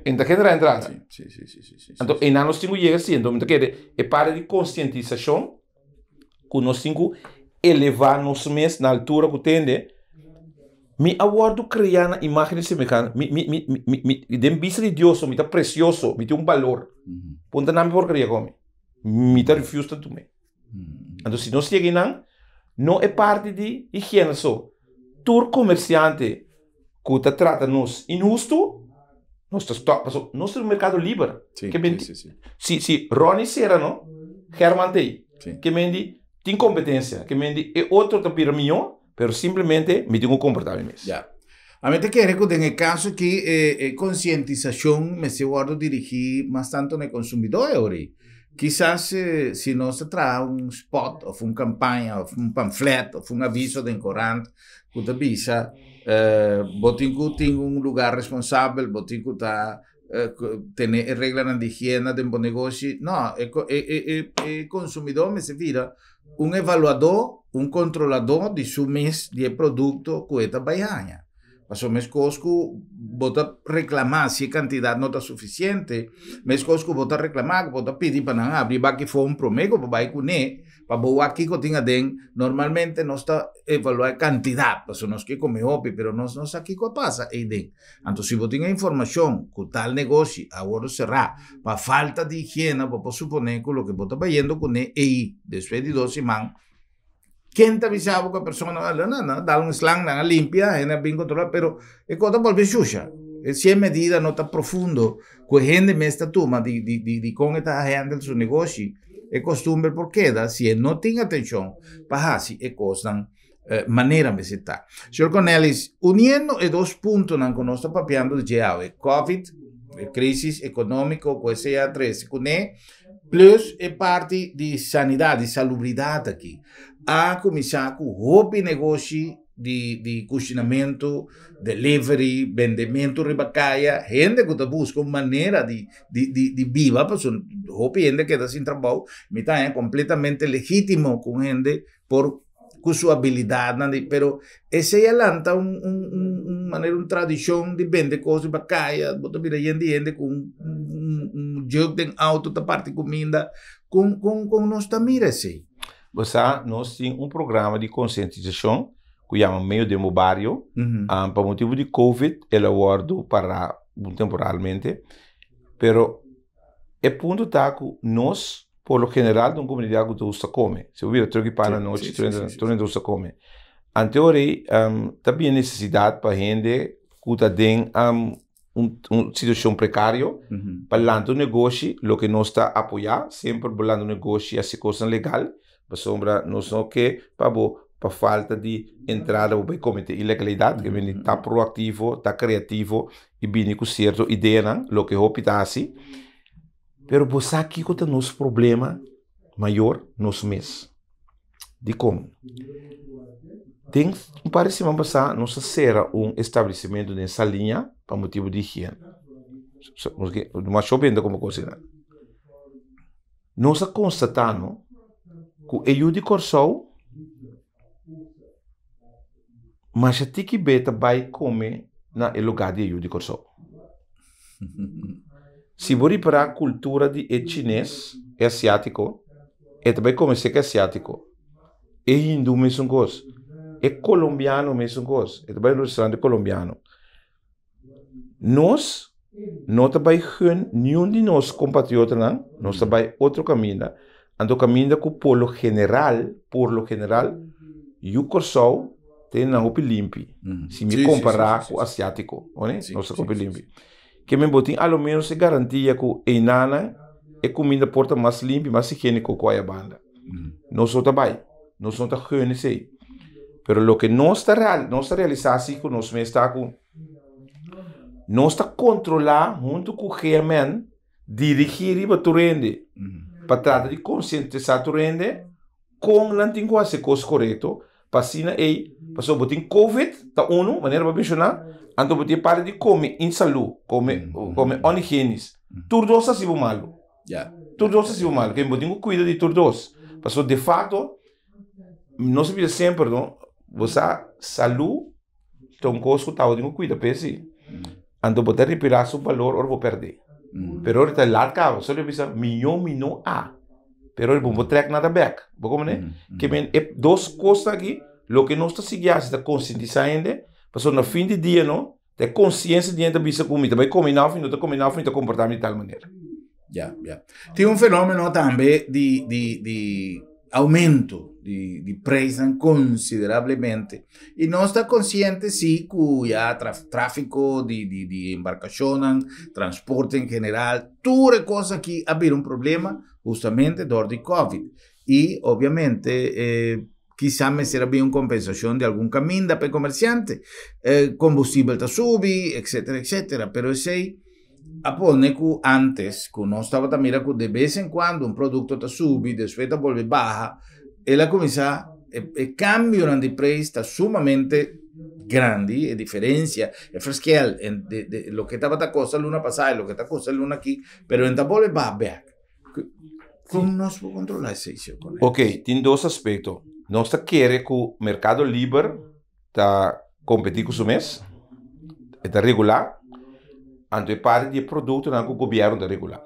e no ta genera entrada. Sí, sí, sí, sí, sí, Anto sí. einan nos tin ku yega si, anto mi ta kere e parti di konsientisashon ku nos tin ku elevá nos mes na altura ku tende mi a wòrdu kreá na imágen i semehansa, mi, mi, mi, mi, mi, den bista di Dios mi ta presioso, mi tin un balor. Punta nan mi porkeria komi. Mi ta refuse ta tum'é. Anto si nos yega einan, no e parti di higiena so, tur komersiante ku ta trata nos inhustu, nos ta stòp, pasobra nos ta un merkado liber. Sí, Ke men sí, sí, sí. si si Ronnie sera no, Herman ta ei. Sí. Ke men di tin kompetensia, ke men di e otro ta bira mihó, pero simplemente mi tin ku komportá mi mes. Ya. A mi ta kere ku den e kaso aki e e konsientisashon mester wòrdu dirigí mas tantu na e konsumidó e ora ei. Kisas si nos ta traha un spot òf un kampaña òf un pamflèt òf un aviso den korant ku ta bisa bo tin ku tin un lugá responsabel, bo tin ku ta tene e reglanan di higiena den bo negoshi. No, e e e konsumidó mester bira un evaluadó, un kontroladó di su mes, di e produkto ku e ta bai haña. Pasobra meskos ku bo ta reklamá si e kantidat no ta sufisiente, meskos ku bo ta reklamá ku bo ta pidi pa nan habri baki fon promé ku bo bai kuné. Pa bo wak kiko tin aden, normalmente nos ta evaluá e kantidat, pasobra nos ke kome hopi, pero nos no sa kiko a pasa eiden. Anto si bo tin e informashon ku tal negoshi a wòrdu será pa falta di higiena, bo por suponé ku loke bo ta bayendo kuné ei despues di dos siman, ken ta bisa bo ku e persona a nan a dal un slang, nan a limpia, hende a bin kontrolá, pero e kos ta bolbe shusha. Si e medida no ta profundo ku e hende mes ta tuma di di di kon e ta handle su negoshi, e kostumber por keda si e no tin atenshon pa hasi e kosnan manera mester ta. Señor Cornelis, uniendo e dos puntonan ku nos ta papiando di dje awe, Covid, e crisis economico ku esei a trese kuné, plus e parti di sanidad, di salubridad aki, a kuminsá ku hopi negoshi di di kushinamentu, delivery, bendementu riba kaya, hende ku ta buska un manera di di di di biba, pasobra hopi hende keda sin trabou, mi ta haña kompletamente legítimo ku un hende por ku su abilidatnan di pero esei a lanta un un un un manera un tradishon di bende kos riba kaya bo ta mira yen di hende ku un un un jug den auto ta parti kuminda kon kon kon nos ta mira esei? Bo sa nos tin un programa di konsientisashon ku yama Medio den Bo Bario pa motibu di covid el a wòrdu pará temporalmente pero e punto ta ku nos Por lo general ta un comunidad cu ta gusta come. Si bo bira truck y pan anochi, tur hende tur hende ta gusta come. Ante ora ei ta bini necesidad pa hende cu ta den un un situacion precario pa lanta un negoshi, loke nos ta apoya, semper bo lanta un negoshi haci cosnan legal, pasobra nos no ke pa bo pa falta di entrada bo bay comete ilegalidad, ke bini ta proactivo, ta creativo y bini cu cierto ideanan, loke hopi ta haci. Pero bo sa kiko ta nos problema mayor? Nos mes. Dikon? Den un par di siman pasá nos a sera un establesimentu den Saliña pa motibu di higiena. Masha hopi hende komo kos asina. Nos a konstatá no ku e yu di Kòrsou Masha tiki be ta bai kome na e lugá di e yu di Kòrsou. Si bo ripará kultura di e chines, e asiátiko, e ta bai kome seka e asiátiko. E hindú mesun kos, e kolombiano mesun kos, e ta bai un restaurante kolombiano. Nos no ta bai gun niun di nos kompatriotanan, nos ta bai otro kaminda, anto kaminda ku por lo general, por lo general, yu Kòrsou tene nan hopi limpi, si mi kompará ku asiátiko, nos ta hopi limpi. Ke men bo tin a lo ménos e garantia ku einanan e kuminda por ta mas limpi, mas higiéniko ku aya banda. Nos no ta bai, nos no ta gun esei. Pero loke nos ta real, nos ta realisá si ku nos mes ta ku nos ta kontrolá huntu ku GMN dirigí riba tur hende pa trata di konsientisá tur hende kon nan tin ku hasi kos korekto pa asina ei pasobra bo tin covid ta unu manera bo a menshoná anto bo tin e parti di kome insalú kome kome onhigienisch tur dos ta hasi bo malu. Ya. Tur dos ta siba mal, bo tin ku kuida di tur dos. Pasobra de facto, nos a bisa semper no, bo sa salú ta un kos ku ta bo tin ku kuida p'e si. Anto bo ta ripirá su balor ora bo pèrd'é. Pero ora ta lat kaba, so lo bisa mihó mi no a. Pero ora bo no trèk nada bèk. Bo komprendé? Ke men e dos kosnan aki, loke nos ta sigui hasi ta konsientisá hende, pasobra na fin di dia no, Ta e konsiensia di hende ta bisa ku mi ta bai kome nau of mi no ta kome nau of mi ta komportá mi di tal manera. Ya, ya. Tin un fenómeno tambe di, di, di aumento di, di prijsnan konsiderablemente. I nos ta konsiente sí ku ya tráfiko di, di, di embarkashonnan, transporte en general, tur e kos aki a bira un problema hustamente dor di Covid. I obviamente e Kisa mester a bin un kompensashon di algun kaminda pa e komersiante. E kombustibel ta subi, etsetera, etsetera. Pero esei a pone ku antes ku nos tabata mira ku de bes en kuando un produkto ta subi, despues ta bolbe baha, el a kuminsá e e kambionan di preis ta sumamente grandi, e diferensia, e verschil en de de loke tabata kosta luna pasá i loke ta kosta luna aki, pero e ta bolbe baha bèk. Kon nos por kontrolá esei, señor Cornelis? Ok, tin dos aspekto. Nos ta kere ku merkado liber ta kompetí ku su mes, e ta regulá, anto e parti di e produktonan ku gobièrnu ta regulá.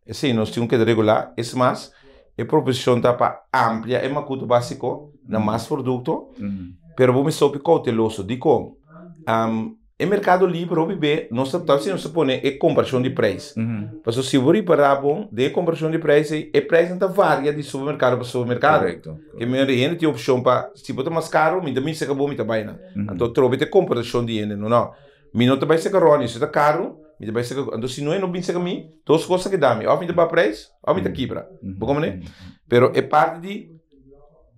Esei nos tin ku keda regulá. Es mas, E proposishon ta pa amplia e makutu básiko na mas produkto, pero bo mester hopi kouteloso. Dikon? E merkado liber hopi be nos ta si nos ta pone e komparashon di preis. Pasobra si bo ripará bon den e komparashon di preis ei, e preisnan ta varia di supermerkado pa supermerkado. Ke manera di hende tin opshon pa si bo ta mas karu mi ta misa ka bo mi ta bai nan. Anto trobe ta e komparashon di hende no no. Mi no ta bai seka Ronnie, si ta karu, mi ta bai seka, anto si no e no bin seka mi, dos kos ta keda mi, òf mi ta baha preis, òf mi ta kibra. Bo komprende? Pero e parti di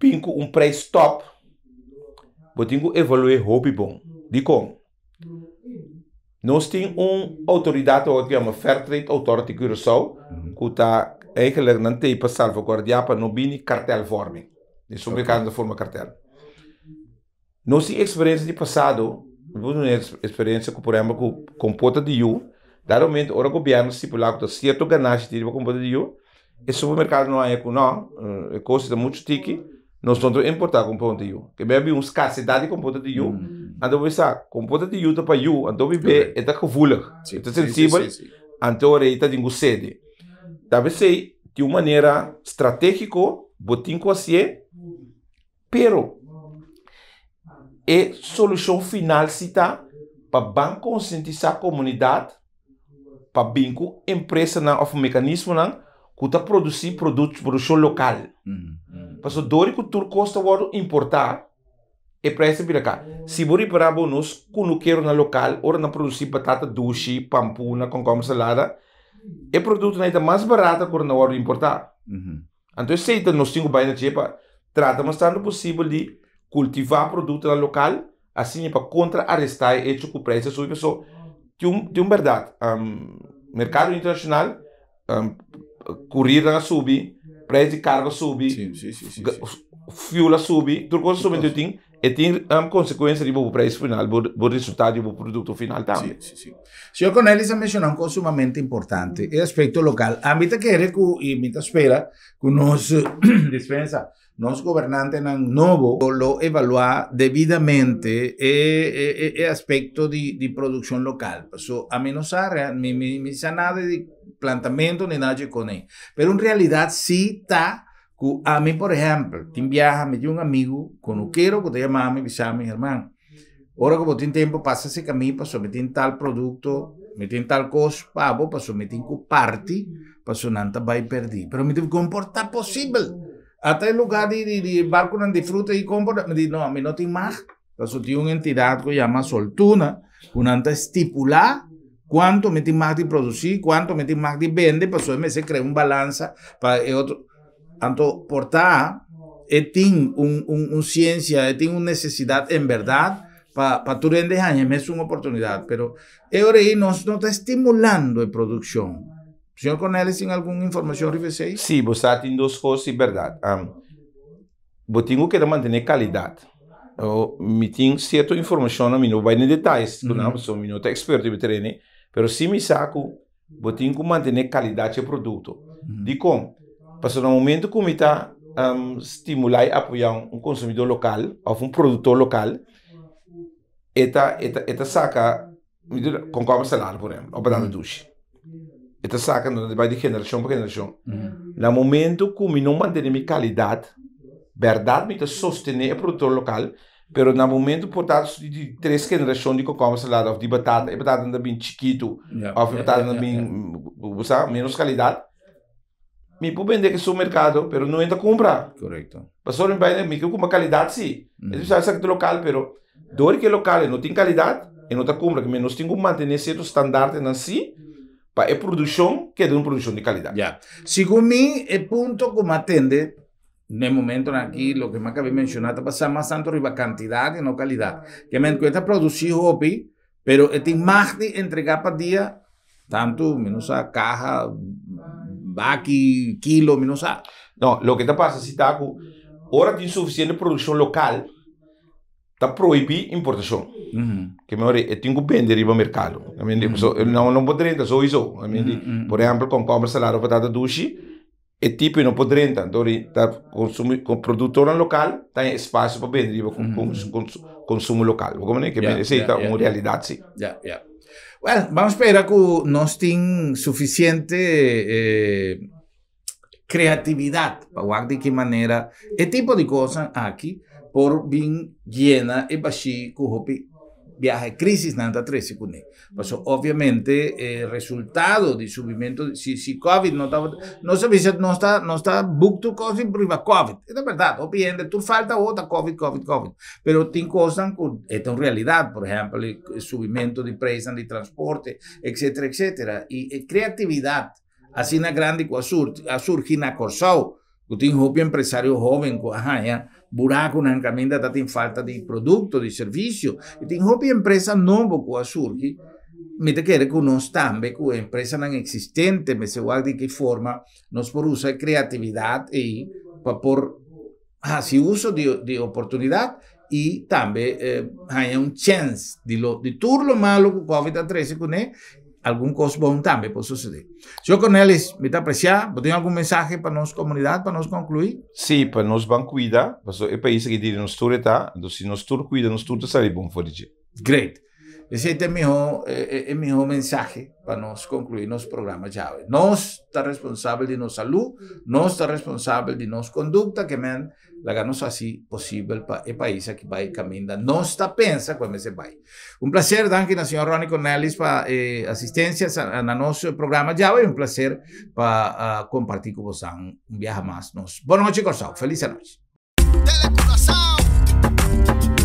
bin ku un preis tòp, bo tin ku evalu'é hopi bon. Dikon? Nos tin un outoridat awor ku yama Fair Trade Authority Curaçao, ku ta eigenlijk nan t'ei pa salvaguardiá pa no bini kartelvorming. Den supermerkado nan ta forma kartel. Nos tin eksperensia di pasado, mi por duna eksperensia ku por ehèmpel ku kompota di yu, dado momento ora gobièrnu stipulá ku ta sierto ganashi tin riba kompota di yu, e supermerkado no haña ku nò, e kos ta muchu tiki, nos no ta importá kompota di yu. Ke bia bin un skarsedat di kompota di yu, anto bo bisa kompota di yu ta pa yu, anto bibe e ta gevoelig, e ta sensibel, anto ora ei ta tin ku sede. Ta p'esei di un manera stratégiko bo tin ku hasié. Pero, e solushon final si ta pa ban konsientisá komunidat pa bin ku empresanan òf mekanismonan ku ta produsí produkshon lokal. Pasobra dor di ku tur kos ta wòrdu importá, e preis ta bira kar. Si bo ripará bo nos kunukeronan lokal ora nan produsí batata dushi, pampuna, kònkòmber salada, e produktonan ei ta mas barata ku ora nan wòrdu importá. Anto esei ta nos tin ku bai na dje pa trata mas tantu posibel di kultivá produktonan lokal asina pa kontra arestá e echo ku preis a subi paso tin un tin un bèrdat merkado internashonal kurirnan a subi preis di kargo a subi fuel a subi tur kos a subi anto tin E tin konsekuensia riba bo preis final, bo resultado di bo produkto final tambe. Sí, sí, sí. Señor Cornelis a menshoná un kos sumamente importante, e aspekto lokal. Ami ta kere ku, i mi ta spera, ku nos, dispensa, nos gobernantenan nobo lo evaluá debidamente e, e, e aspekto di, di produkshon lokal. Paso ami no sa, mi, mi, mi sa nada di plantamentu ni nada dje kone. Pero un realidat sí ta Ku ami por ehèmpel, tin biaha mi tin un amigu konukero ku ta yama mi bisa mi, Herman, ora ku bo tin tempu pasa serka mi pasobra mi tin tal produkto, mi tin tal kos pa bo pasobra mi tin ku parti pasobra nan ta bai pèrdí. Pero mi tin kon por ta posibel? Ata e lugá di di barkunan di fruta i kompra, mi di no, mi no tin mag. Pasobra tin un entidat ku yama Soltuna ku nan ta stipulá kuantu mi tin mag di produsí, kuantu mi tin mag di bende, pasobra e mester krea un balansa pa e otro. Anto por ta e tin un un un siensia, e tin un nesesidat en bèrdat pa pa tur hende haña e mesun oportunidat. Pero e ora ei nos no ta stimulando e produkshon. Señor Cornelis tin algun informashon riba esei? Sí, bo sa tin dos kos i bèrdat. Bo tin ku keda mantené kalidat. Mi tin sierto informashonnan, mi no bai den detayes ku nan pasobra mi no ta eksperto riba e tereno, pero si mi sa ku bo tin ku mantené kalidat dje produkto. Dikon? Pasobra na momento ku mi ta stimulá i apoyá un konsumidó lokal òf un produktor lokal, e ta e ta saka Konkorme salado por ehempel, òf batata dushi. E ta saka no ta bai di generashon pa generashon. Na momento ku mi no mantene mi kalidat, bèrdat mi ta sostené e produktor lokal, pero na momento por ta di tres generashon di konkorme salado òf di batata, e batatanan ta bin chikitu òf e batatanan ta bin, bo sa, ménos kalidat. Mi por bende ke su merkado, pero no ta kumpra. Korekto. Pasobra mi bai, mi ke kumpra kalidat si. E ta bisa esaki ta lokal, pero dor ke lokal e no tin kalidat, e no ta kumpra. Ke nos tin ku mantené sierto standartenan si pa e produkshon keda un produkshon di kalidat. Ya. Segun mi, e punto ku mi a tende n'e momentonan aki, loke mi a kaba di menshoná, ta basá mas tantu riba kantidat i no kalidat. Ke men ku e ta produsí hopi, pero e tin mag di entregá pa dia Tantu, mi no sa, kaha, baki, kilo, mi no sa. No, loke ta pasa si ta ku ora tin sufisiente produkshon lokal, ta prohibí importashon. Ke mehor e tin ku bende riba merkado. No no por drenta souiso. Por ehèmpel kònkòmber, salada, patata dushi. E tipo no por drenta, anto ri ta consumi con productornan local ta en espacio pa bende riba consumo local. Bo comprende? Ke esey ta un realidad si. Ya, ya. Well, vamos spera cu nos tin suficiente eh, Kreatividat pa wak di ki manera e tipo di kosnan aki por bin yena e bashí ku hopi biaha e krisisnan ta trese kuné. Pasobra obviamente e resultado di subimentu si si covid no tabata nos a bisa nos ta nos ta buk tur kos riba covid e ta bèrdat hopi hende tur falta awor ta covid covid covid pero tin kosnan ku e ta un realidat por ehèmpel e subimentu di preisnan di transporte etcetera etcetera i e kreatividat Asina grandi ku a surgi na Kòrsou, ku tin hopi empresario hóben ku a haña burakunan kaminda ta tin falta di produkto, di servisio, i tin hopi empresa nobo ku a surgi, mi ta kere ku nos tambe ku e empresanan eksistente mester wak di ki forma nos por usa e kreatividat ei pa por hasi uso di oportunidat i tambe haña un chèns di lo di tur lo malo ku covid a trese kuné algun kos bon tambe por susedé. Señor Cornelis, mi ta apresiá, bo tin algun mensahe pa nos komunidat pa nos konkluí? Sí, pa nos ban kuida, pasobra e pais aki di nos tur e ta, entonces si nos tur kuida nos tur ta sali bon for di dje. Great. Esei ta e mihó e mihó mensahe pa nos konkluí nos programa djawe. Nos ta responsabel di nos salú, nos ta responsabel di nos kondukta, ke men laga nos hasi posibel pa e pais aki bai kaminda nos ta pensa ku e mester bai. Un plaser, danki na señor Ronnie Cornelis pa e asistensia na nos programa djawe i un plaser pa kompartí ku bosan un biaha mas nos. Bon nochi Kòrsou, felis anochi. Tele Curaçao.